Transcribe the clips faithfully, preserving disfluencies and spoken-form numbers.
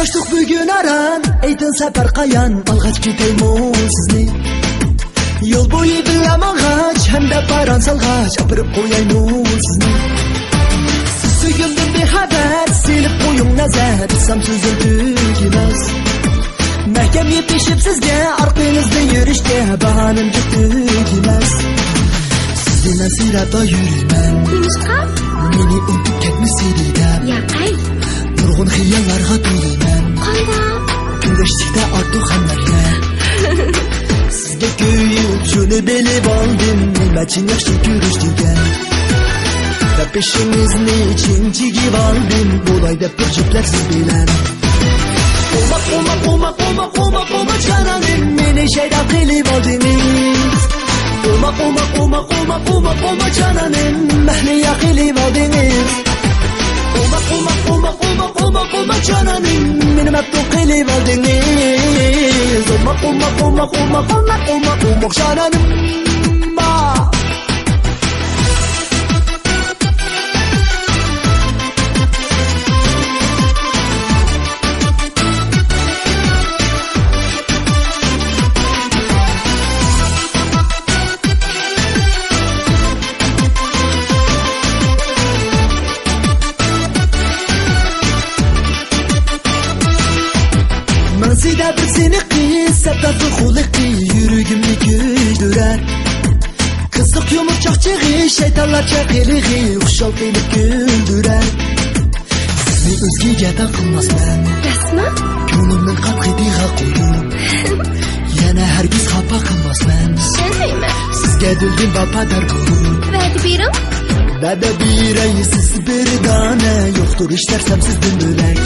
ئۇچراشتۇق بۈگۈن ئاران، ئېيتىڭ سەپەر قايان، ئالغاچ كېتەيمۇ سىزنى؟ يول بويى بىللە ماڭغاچ، ھەمدە پاران سالغاچ، ئاپىرىپ قويايمۇ سىزنى؟ سىز سۆيگۈمدىن بىخەۋەر، سېلىپ قويۇڭ نەزەر، دېسەم سۆزۈم تۈگىمەس. مەھكەم يېپىشىپ سىزگە، ئارقىڭىزدىن يۈرۈشكە باھانەم جىق تۈگىمەس. سىزنى مەن سىيلاپلا يۈرىمەن. نېمىشقا؟ مېنى ئۇنتۇپ كەتمىسىدى دەپ. ياقەي. نۇرغۇن خىياللارغا تولىمەن. قانداق؟ كۈندەشلىكتە ئارتۇق غەملەرگە. سىزگە كۆيۈپ شۇنى بىلىۋالدىم، نېمە چىن ياخشى كۆرۈش دېگەن. دەپ بېشىڭىزنى چىڭ چىگىۋالدىم، بولاي دەپ بىر جۈپلەپ سىز بىلەن. ئوماق، ئوماق، ئوماق، ئوماق، ئوماق، ئوماق جانانىم، مېنى شەيدا قىلىۋالدىڭىز. ئوماق، ئوماق، ئوماق، ئوماق، ئوماق، ئوماق جانانىم، مەھلىيا قىلىۋالدىڭىز. ئوماق، ئوماق، ئوماق، ئوماق، ئوماق، ئوماق جانانىم، مېنى مەپتۇن قىلىۋالدىڭىز. ئوماق، ئوماق، ئوماق، ئوماق، ئوماق، ئوماق، ئوماق جانانىم. ماڭسىدە بىر سېنىقى، سەپەتلىك خۇلقى، يۈرىكىمنى كۆيدۈرەر. قىزىق يۇمۇر چاقچىقى، شەيتانلارچە قىلىقى، خۇشال قىلىپ كۈلدۈرەر. سىزنى ئۆزگىگە تەڭ قىلماسمەن. راستمۇ؟ كۆڭلۈمنىڭ قات-قېتىغا قويۇپ، يەنە ھەرگىز خاپا قىلماسمەن. ئىشەنمەيمەن. سىزگە دۈلدۈل ۋاپادار بولۇپ، ۋەدە بېرىڭ. ۋەدە بېرەي سىز بىر دانە، يوقتۇر ھېچ نەرسەم سىزدىن بۆلەك.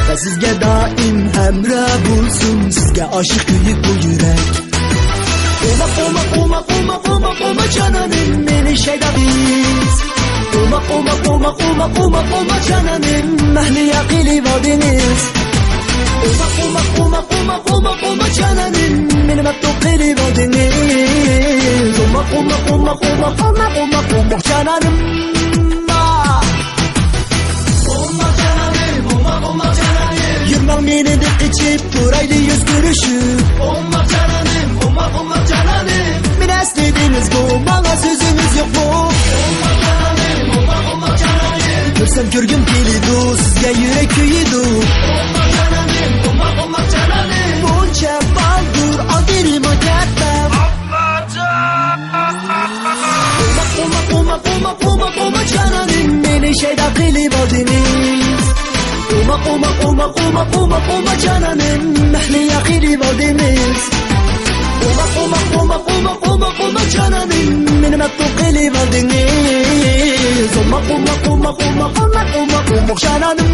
ۋە سىزگە دائىم ھەمراھ بولسۇن، سىزگە ئاشىق كۆيۈپ بۇ يۈرەك. ئوماق، ئوماق، ئوماق، ئوماق، ئوماق، ئوماق جانانىم، مېنى شەيدا قىز. ئوماق، ئوماق، ئوماق، ئوماق، ئوماق، ئوماق جانانىم، مەھلىيا قىلىۋالدىڭىز. ئوماق، ئوماق، ئوماق، ئوماق، ئوماق، ئوماق جانانىم، مېنى مەپتۇن قىلىۋالدىڭىز. ئوماق، ئوماق، ئوماق، ئوماق، ئوماق، ئوماق، ئوماق جانانىم. ئوماق جانانىم، ئوماق، ئوماق جانانىم. يۈرمەڭ مېنى دەپ قېچىپ، تۇرايلى يۈز كۆرۈشۈپ. ئوماق جانانىم، ئوماق، ئوماق جانانىم. مېنى ئەسلىدىڭىزغۇ، ماڭا سۆزىڭىز يوقمۇ؟ ئوماق جانانىم، ئوماق، ئوماق جانانىم. كۆرسەم كۆرگۈم كېلىدۇ، سىزگە يۈرەك كۆيىدۇ. ئوماق جانانىم، ئوماق، ئوماق جانانىم. بۇنچە بالدۇر ئالدىرىما كەتمەڭ. ئوماق، ئوماق، ئوماق، ئوماق، ئوماق، ئوماق جانانىم، مېنى شەيدا قىلىۋالدىڭىز. ئوماق، ئوماق، ئوماق، ئوماق، ئوماق، ئوماق جانانىم، مەھلىيا قىلىۋالدىڭىز. ئوماق، ئوماق، ئوماق، ئوماق، ئوماق، ئوماق جانانىم، مېنى مەپتۇن قىلىۋالدىڭىز. ئوماق، ئوماق، ئوماق، ئوماق، ئوماق، ئوماق، ئوماق جانانىم.